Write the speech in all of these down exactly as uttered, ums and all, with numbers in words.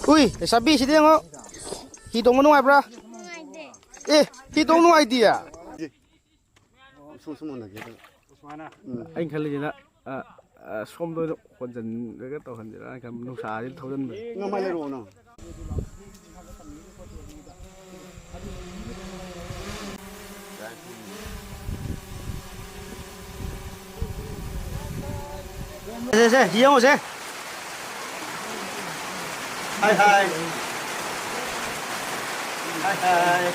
ꯎꯏ, ꯂꯩꯁꯥꯕꯤ, ꯁꯤꯗ ꯌꯦꯡꯉꯣ꯫ ꯍꯤ ꯇꯣꯡꯕ ꯅꯨꯡꯉꯥꯏꯕ꯭ꯔꯥ? ꯅꯨꯡꯉꯥꯏꯇꯦ꯫ ꯑꯦ, ꯍꯤ ꯇꯣꯡ ꯅꯨꯡꯉꯥꯏꯇꯤꯌꯦ? ꯁꯨꯝ, ꯁꯨꯝ ꯍꯣꯠꯅꯒꯦ ꯑꯗꯨꯒ꯫ ꯎꯝ꯫ ꯑꯩꯅ ꯈꯜꯂꯤꯁꯤꯅ, ꯑ, ꯑ, ꯁꯣꯝꯗ ꯑꯣꯏꯅ ꯍꯣꯟꯖꯟꯂꯒ ꯇꯧꯍꯟꯁꯤꯔꯥꯅ ꯈꯟꯕ, ꯅꯨꯡꯁꯥꯁꯤ ꯊꯧꯖꯟꯕ꯫ ꯅꯃꯥꯏ ꯂꯩꯔꯛꯑꯣ ꯅꯪ꯫ ꯁꯦ, ꯁꯦ, ꯌꯦꯡꯉꯨꯁꯦ꯫ ꯍꯥꯏ, ꯍꯥꯏ꯫ ꯍꯥꯏ, ꯍꯥꯏ꯫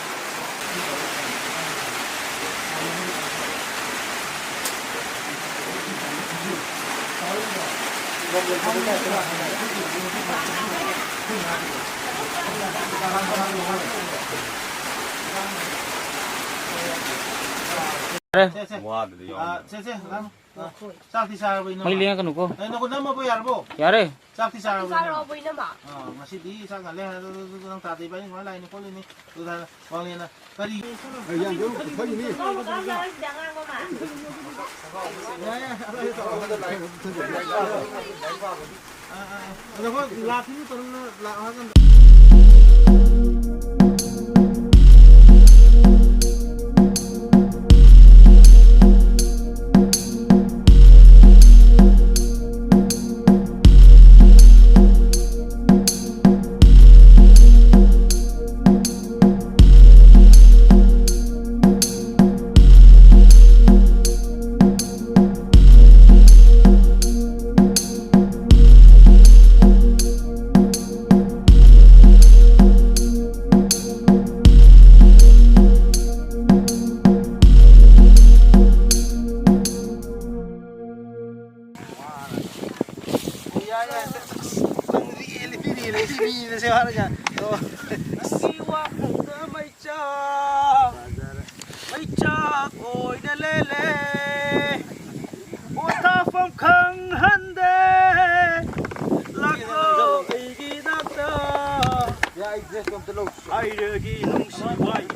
ꯌꯥꯔꯦ꯫ ꯁꯦ, ꯁꯦ꯫ ꯋꯥꯗꯨꯗꯤ ꯌꯥꯎꯔꯝꯃꯣꯏ꯫ ꯑꯥ, ꯁꯦ, ꯁꯦ, ꯂꯥꯛꯑꯣ꯫ ꯑꯥ, ꯆꯥꯛꯇꯤ ꯆꯥꯔꯕꯣ, ꯏꯅꯝꯃ? ꯃꯩ ꯂꯦꯡꯉꯛꯀꯅꯨꯀꯣ꯫ ꯑꯦ, ꯅꯈꯨꯠ ꯅꯝꯃꯕꯣ, ꯌꯥꯔꯕꯣ? ꯌꯥꯔꯦ꯫ ꯆꯥꯛꯇꯤ ꯆꯥꯔꯕꯣ, ꯏꯅꯝꯃ? ꯆꯥꯔꯕꯣ, ꯏꯅꯝꯃ? ꯑꯥ, ꯉꯁꯤꯗꯤ ꯆꯥꯛ ꯉꯜꯂꯦ ꯍꯥꯏꯔ, ꯅꯪ ꯇꯥꯗ ꯏꯕꯥꯅꯤ ꯁꯨꯃꯥꯏꯅ ꯂꯥꯛꯏꯅꯦ ꯈꯣꯠꯂꯤꯅꯦ꯫ ꯑꯗꯨꯗ ꯋꯥꯡꯂꯦꯟꯅ ꯀꯔꯤ? ꯑꯩ ꯌꯥꯝ ꯌꯧꯔꯛꯄ ꯐꯩꯅꯦ꯫ ꯌꯥꯏ, ꯌꯥꯏ, ꯑꯗꯣ ꯍꯣꯏ, ꯂꯥꯛꯈꯤꯅꯤ ꯇꯧꯔꯒ ꯂꯥꯛꯑꯣ ꯍꯥꯏꯔꯀꯥꯟꯗ꯫ ꯌꯥꯏ, ꯌꯥꯏ, ꯁꯦ꯫ ꯑꯁ, ꯅꯪ ꯔꯤꯑꯦꯂꯤꯇꯤ, ꯔꯤꯑꯦꯂꯤꯇꯤ ꯃꯤꯅꯦ ꯁꯦ ꯍꯥꯏꯔꯒ꯫ ꯑꯣ꯫ ꯅꯪꯒꯤ ꯋꯥꯈꯜꯗ ꯃꯩꯆꯥꯛ, ꯃꯩꯆꯥꯛ ꯑꯣꯏꯅ ꯂꯦꯜꯂꯦ꯫ ꯄꯣꯊꯥꯐꯝ ꯈꯪꯍꯟꯗꯦ꯫ ꯂꯥꯛꯂꯣ ꯑꯩꯒꯤ ꯅꯥꯛꯇ꯫ ꯍꯥꯏꯔꯒꯤ ꯅꯨꯡꯁꯤ ꯋꯥꯔꯤ꯫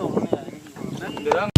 ꯅꯪ